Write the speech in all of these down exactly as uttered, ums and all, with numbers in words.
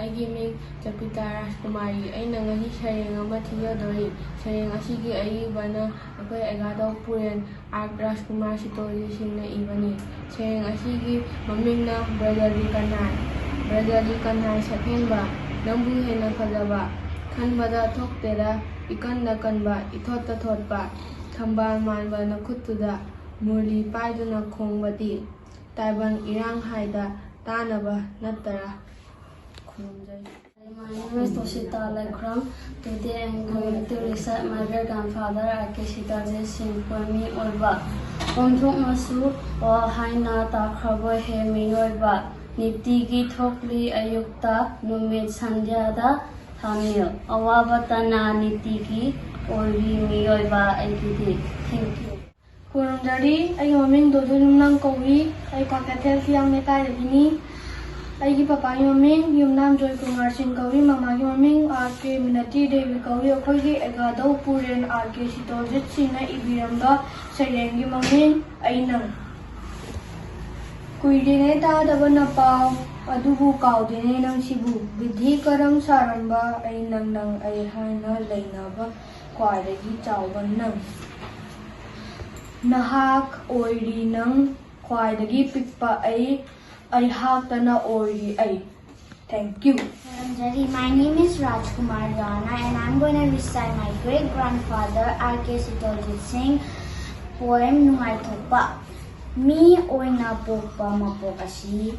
ꯑꯩꯒꯤ ꯃꯤꯡ ꯆꯄꯤꯇꯥ ꯔꯥꯖꯀꯨꯃꯥꯔꯤ꯫ ꯑꯩꯅ ꯉꯁꯤ ꯁꯩꯔꯦꯡ ꯑꯃ ꯊꯤꯖꯗꯣꯔꯤ꯫ ꯁꯩꯔꯦꯡ ꯑꯁꯤꯒꯤ ꯑꯏꯕꯅ ꯑꯩꯈꯣꯏ ꯑꯦꯒꯥꯗꯧ ꯄꯨꯔꯦꯟ ꯑꯥꯔ ꯔꯥꯖꯀꯨꯃꯥꯔ ꯁꯤꯇꯣꯜꯖꯤꯠ ꯁꯤꯡꯅ ꯏꯕꯅꯤ꯫ ꯁꯩꯔꯦꯡ ꯑꯁꯤꯒꯤ ꯃꯃꯤꯡꯅ ꯕ꯭ꯔꯖꯒꯤ ꯀꯟꯍꯥꯏ꯫ ꯕ꯭ꯔꯖꯒꯤ ꯀꯟꯍꯥꯏ ꯁꯛꯍꯦꯟꯕ, ꯅꯪꯕꯨ ꯍꯦꯟꯅ ꯐꯖꯕ ꯈꯟꯕꯗ ꯊꯣꯛꯇꯦꯗ, ꯏꯀꯟꯗ ꯀꯟꯕ, ꯏꯊꯣꯠꯇ ꯊꯣꯠꯄ, ꯊꯝꯕꯥꯜ ꯃꯥꯟꯕ ꯅꯈꯨꯠꯇꯨꯗ ꯃꯨꯔꯂꯤ ꯄꯥꯏꯗꯨꯅ ꯈꯣꯡꯕꯗꯤ, ꯇꯥꯏꯕꯪ ꯏꯔꯥꯡ ꯍꯥꯏꯗ ꯇꯥꯅꯕ ꯅꯠꯇꯔꯥ? ꯈꯨꯔꯨꯝꯖꯔꯤ꯫ My name is Toshita Laikhuram. Today I am going to recite my great grandfather R K Sitaji Singh poem ꯃꯤ ꯑꯣꯏꯕ꯫ ꯑꯣꯟꯊꯣꯛꯅꯁꯨ ꯋꯥ ꯍꯥꯏꯅ ꯇꯥꯈ꯭ꯔꯕ ꯍꯦ ꯃꯤꯑꯣꯏꯕ, ꯅꯤꯇꯤꯒꯤ ꯊꯣꯛꯂꯤ ꯑꯌꯨꯛꯇ ꯅꯨꯃꯤꯠ ꯁꯟꯙ꯭ꯌꯥꯗ ꯊꯥꯃꯤꯜ꯫ ꯑꯋꯥꯕꯇꯅ ꯅꯤꯇꯤꯒꯤ ꯑꯣꯏꯔꯤ ꯃꯤꯑꯣꯏꯕ ꯑꯩꯒꯤꯗꯤ꯫ Thank you. ꯈꯨꯔꯨꯝꯖꯔꯤ꯫ ꯑꯩꯒꯤ ꯃꯃꯤꯡ ꯗꯣꯗꯣ ꯌꯨꯝꯅꯥꯝ ꯀꯧꯏ꯫ ꯑꯩ ꯀ꯭ꯋꯥꯀꯩꯊꯦꯜ ꯐꯤꯌꯥꯡ ꯂꯩꯀꯥꯏꯗꯒꯤꯅꯤ꯫ ꯑꯩꯒꯤ ꯄꯄꯥꯒꯤ ꯃꯃꯤꯡ ꯌꯨꯝꯅꯥꯝ ꯖꯣꯏꯀꯨꯃꯥꯔ ꯁꯤꯡ ꯀꯧꯏ꯫ ꯃꯃꯥꯒꯤ ꯃꯃꯤꯡ ꯑꯥꯔ ꯀꯦ ꯃꯤꯅꯇꯤ ꯗꯦꯕꯤ ꯀꯧꯏ꯫ ꯑꯩꯈꯣꯏꯒꯤ ꯑꯦꯒꯥꯗꯧ ꯄꯨꯔꯦꯟ ꯑꯥꯔ ꯀꯦ ꯁꯤꯇꯣꯖꯤꯠ ꯁꯤꯡꯅ ꯏꯕꯤꯔꯝꯕ ꯁꯩꯔꯦꯡꯒꯤ ꯃꯃꯤꯡ ꯑꯩ ꯅꯪ꯫ ꯀꯨꯏꯔꯦꯅꯦ ꯇꯥꯗꯕ ꯅꯄꯥꯎ, ꯑꯗꯨꯕꯨ ꯀꯥꯎꯗꯦꯅꯦ ꯅꯪꯁꯤꯕꯨ꯫ ꯕꯤꯙꯤ ꯀꯔꯝ ꯁꯥꯔꯝꯕ ꯑꯩ ꯅꯪ, ꯅꯪ ꯑꯩ ꯍꯥꯏꯅ ꯂꯩꯅꯕ ꯈ꯭ꯋꯥꯏꯗꯒꯤ ꯆꯥꯎꯕ ꯅꯪ꯫ ꯅꯍꯥꯛ ꯑꯣꯏꯔꯤ ꯅꯪ, ꯈ꯭ꯋꯥꯏꯗꯒꯤ ꯄꯤꯛꯄ ꯑꯩ, ꯑꯩꯍꯥꯛꯇꯅ ꯑꯣꯏꯔꯤ ꯑꯩ꯫ Thank you. ꯈꯨꯔꯨꯝꯖꯔꯤ꯫ My name is Rajkumar Rana and I'm going to recite my great grandfather R K Sitorjit Singh poem ꯅꯨꯡꯉꯥꯏꯊꯣꯛꯄ꯫ ꯃꯤ ꯑꯣꯏꯅ ꯄꯣꯛꯄ ꯃꯄꯣꯛ ꯑꯁꯤ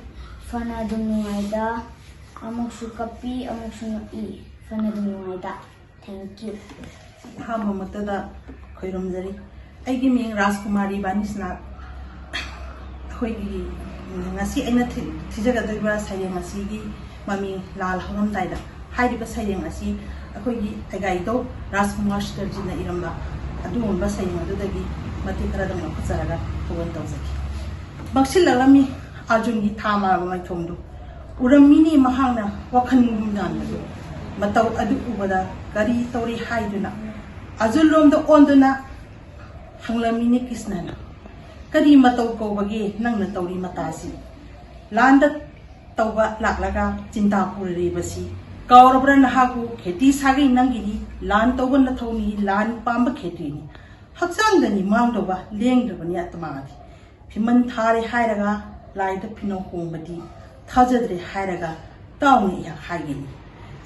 ꯐꯅ ꯑꯗꯨꯝ ꯅꯨꯡꯉꯥꯏꯗ, ꯑꯃꯨꯛꯁꯨ ꯀꯞꯄꯤ ꯑꯃꯨꯛꯁꯨ ꯅꯣꯛꯏ, ꯐꯅ ꯑꯗꯨꯝ ꯅꯨꯡꯉꯥꯏꯗ꯫ Thank you. ꯑꯍꯥꯟꯕꯃꯛꯇꯗ ꯈꯣꯏꯔꯨꯝꯖꯔꯤ꯫ ꯑꯩꯒꯤ ꯃꯤꯡ ꯔꯥꯖꯀꯨꯃꯥꯔꯤ ꯕꯥꯅꯤꯁꯅꯥꯊ꯫ ꯑꯩꯈꯣꯏꯒꯤ ꯉꯁꯤ ꯑꯩꯅ ꯊꯤ-, ꯊꯤꯖꯒꯗꯧꯔꯤꯕ ꯁꯩꯔꯦꯡ ꯑꯁꯤꯒꯤ ꯃꯃꯤꯡ ꯂꯥꯜ ꯍꯧꯔꯝꯗꯥꯏꯗ꯫ ꯍꯥꯏꯔꯤꯕ ꯁꯩꯔꯦꯡ ꯑꯁꯤ ꯑꯩꯈꯣꯏꯒꯤ ꯑꯦꯒꯥꯏꯗꯧ ꯔꯥꯖꯀꯨꯃꯥꯔ ꯁꯤꯇꯔꯖꯤꯠꯅ ꯏꯔꯝꯕ ꯑꯗꯨꯒꯨꯝꯕ ꯁꯩꯔꯦꯡ ꯑꯗꯨꯗꯒꯤ ꯃꯇꯦꯛ ꯈꯔꯗꯪ ꯂꯧꯈꯠꯆꯔꯒ ꯊꯧꯒꯜ ꯇꯧꯖꯒꯦ꯫ ꯃꯛꯁꯤꯜꯂꯛꯂꯝꯃꯤ ꯑꯥꯔꯖꯨꯟꯒꯤ ꯊꯥ ꯃꯥꯔꯕ ꯃꯥꯏꯊꯣꯡꯗꯨ꯫ ꯎꯔꯝꯃꯤꯅꯤ ꯃꯍꯥꯛꯅ ꯋꯥꯈꯜ ꯃꯨꯟꯗꯥꯟꯕꯗꯨ꯫ ꯃꯇꯧ ꯑꯗꯨ ꯎꯕꯗ ꯀꯔꯤ ꯇꯧꯔꯤ ꯍꯥꯏꯗꯨꯅ ꯑꯥꯔꯖꯨꯟꯂꯣꯝꯗ ꯑꯣꯟꯗꯨꯅ ꯍꯪꯂꯝꯃꯤꯅꯤ ꯀ꯭ꯔꯤꯁꯅꯅ꯫ "ꯀꯔꯤ ꯃꯇꯧ ꯀꯧꯕꯒꯦ ꯅꯪꯅ ꯇꯧꯔꯤ ꯃꯇꯥꯁꯤ? ꯂꯥꯟꯗ ꯇꯧꯕ ꯂꯥꯛꯂꯒ ꯆꯤꯟꯇꯥ ꯄꯨꯔꯤꯕꯁꯤ ꯀꯥꯎꯔꯕ꯭ꯔꯥ ꯅꯍꯥꯛꯄꯨ? ꯈꯦꯇꯤ ꯁꯥꯒꯩ ꯅꯪꯒꯤꯅꯤ, ꯂꯥꯟ ꯇꯧꯕ ꯅꯊꯧꯅꯤ, ꯂꯥꯟ ꯄꯥꯝꯕ ꯈꯦꯇ꯭ꯔꯤꯅꯤ꯫ ꯍꯛꯆꯥꯡꯗꯅꯤ ꯃꯥꯡꯗꯧꯕ, ꯂꯦꯡꯗ꯭ꯔꯕꯅꯤ ꯑꯥꯇꯃꯥꯗꯤ꯫ ꯐꯤꯃꯟ ꯊꯥꯔꯦ ꯍꯥꯏꯔꯒ ꯂꯥꯏꯗ ꯐꯤꯅꯧ ꯍꯣꯡꯕꯗꯤ, ꯊꯥꯖꯗ꯭ꯔꯦ ꯍꯥꯏꯔꯒ ꯇꯥꯎꯅ ꯑꯩꯍꯥꯛ ꯍꯥꯏꯒꯅꯤ꯫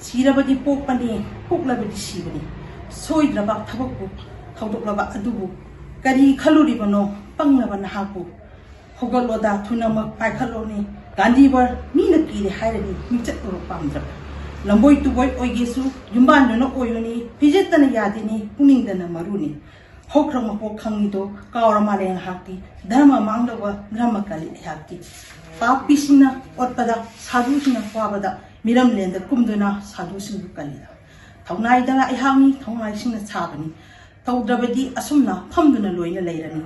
ꯁꯤꯔꯕꯗꯤ ꯄꯣꯛꯄꯅꯤ, ꯄꯣꯛꯂꯕꯗꯤ ꯁꯤꯕꯅꯤ꯫ ꯁꯣꯏꯗ꯭ꯔꯕ ꯊꯕꯛꯄꯨ ꯊꯧꯗꯣꯛꯂꯕ ꯑꯗꯨꯕꯨ ꯀꯔꯤ ꯈꯜꯂꯨꯔꯤꯕꯅꯣ ꯄꯪꯂꯕ ꯅꯍꯥꯛꯄꯨ? ꯍꯧꯒꯠꯂꯣꯗ, ꯊꯨꯅꯃꯛ ꯄꯥꯏꯈꯠꯂꯣꯅꯦ꯫ ꯒꯥꯟꯙꯤꯕꯔ ꯃꯤꯅ ꯀꯤꯔꯦ ꯍꯥꯏꯔꯅꯤ, ꯃꯤꯡꯆꯠ ꯎꯔꯣꯛ ꯄꯥꯝꯗ꯭ꯔꯕ꯫ ꯂꯝꯕꯣꯏ ꯇꯨꯕꯣꯏ ꯑꯣꯏꯒꯦꯁꯨ ꯌꯨꯝꯕꯥꯟꯗꯨꯅ ꯑꯣꯏꯌꯨꯅꯦ꯫ ꯐꯤꯖꯦꯠꯇꯅ ꯌꯥꯗꯦꯅꯦ, ꯄꯨꯛꯅꯤꯡꯗꯅ ꯃꯔꯨꯅꯤ꯫ ꯍꯧꯈ꯭ꯔ ꯃꯄꯣꯛ ꯈꯪꯉꯤꯗꯣ ꯀꯥꯎꯔ ꯃꯥꯜꯂꯦ ꯉꯥꯏꯍꯥꯛꯇꯤ꯫ ꯙꯔꯃ ꯃꯥꯡꯗꯧꯕ ꯙꯔꯃ ꯀꯜꯂꯤ ꯑꯩꯍꯥꯛꯇꯤ꯫ ꯄꯥꯄꯤꯁꯤꯡꯅ ꯑꯣꯠꯄꯗ, ꯁꯥꯗꯨꯁꯤꯡꯅ ꯋꯥꯕꯗ, ꯃꯤꯔꯝꯂꯦꯟꯗ ꯀꯨꯝꯗꯨꯅ ꯁꯥꯗꯨꯁꯤꯡꯕꯨ ꯀꯜꯂꯤꯗ꯫ ꯊꯧꯅꯥꯏꯗꯅ ꯑꯩꯍꯥꯛꯅꯤ, ꯊꯧꯅꯥꯏꯁꯤꯡꯅ ꯁꯥꯕꯅꯤ꯫ ꯇꯧꯗ꯭ꯔꯕꯗꯤ ꯑꯁꯨꯝꯅ ꯐꯝꯗꯨꯅ ꯂꯣꯏꯅ ꯂꯩꯔꯅꯤ꯫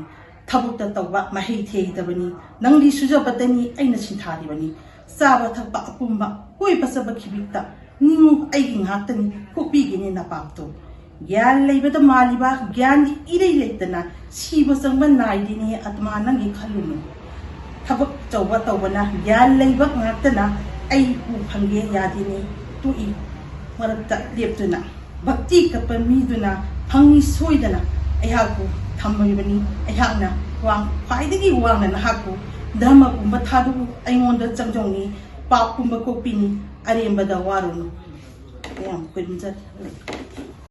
ꯊꯕꯛꯇ ꯇꯧꯕ ꯃꯍꯩ ꯊꯦꯡꯗꯕꯅꯤ꯫ ꯅꯪꯗꯤ ꯁꯨꯖꯕꯇꯅꯤ ꯑꯩꯅ ꯁꯤꯟꯊꯥꯔꯤꯕꯅꯤ꯫ ꯆꯥꯕ ꯊꯛꯄ ꯑꯄꯨꯝꯕ, ꯀꯣꯏꯕ ꯆꯠꯄ ꯈꯤꯕꯤꯛꯇ ꯅꯤꯡꯉꯨ ꯑꯩꯒꯤ ꯉꯥꯛꯇꯅꯤ, ꯀꯣꯛꯄꯤꯒꯦꯅꯦ ꯅꯄꯥꯛꯇꯣ꯫ ꯒ꯭ꯌꯥꯟ ꯂꯩꯕꯗ ꯃꯥꯜꯂꯤꯕ ꯒ꯭ꯌꯥꯟꯗꯤ ꯏꯔꯩ ꯂꯩꯇꯅ ꯁꯤꯕ ꯆꯪꯕ ꯅꯥꯏꯗꯦꯅꯦ ꯑꯥꯇꯃꯥ ꯅꯪꯒꯤ ꯈꯜꯂꯨꯅꯨ꯫ ꯊꯕꯛ ꯑꯆꯧꯕ ꯇꯧꯕꯅ ꯒ꯭ꯌꯥꯟ ꯂꯩꯕ ꯉꯥꯛꯇꯅ ꯑꯩ ꯎ ꯐꯪꯒꯦ ꯌꯥꯗꯦꯅꯦ꯫ ꯇꯣꯛꯏ ꯃꯔꯛꯇ ꯂꯦꯞꯇꯨꯅ ꯚꯛꯇꯤ ꯀꯠꯄ ꯃꯤꯗꯨꯅ ꯐꯪꯉꯤ ꯁꯣꯏꯗꯅ ꯑꯩꯍꯥꯛꯄꯨ ꯊꯝꯂꯤꯕꯅꯤ꯫ ꯑꯩꯍꯥꯛꯅ ꯋꯥꯡ-, ꯈ꯭ꯋꯥꯏꯗꯒꯤ ꯋꯥꯡꯅ ꯅꯍꯥꯛꯄꯨ ꯙꯔꯃꯒꯨꯝꯕ ꯊꯥꯗꯣꯛꯎ, ꯑꯩꯉꯣꯟꯗ ꯆꯪꯖꯧꯅꯤ, ꯄꯥꯞꯀꯨꯝꯕ ꯀꯣꯛꯄꯤꯅꯤ, ꯑꯔꯦꯝꯕꯗ ꯋꯥꯔꯨꯅꯨ꯫ ꯌꯥꯝ ꯈꯨꯔꯨꯝꯖꯔꯤ꯫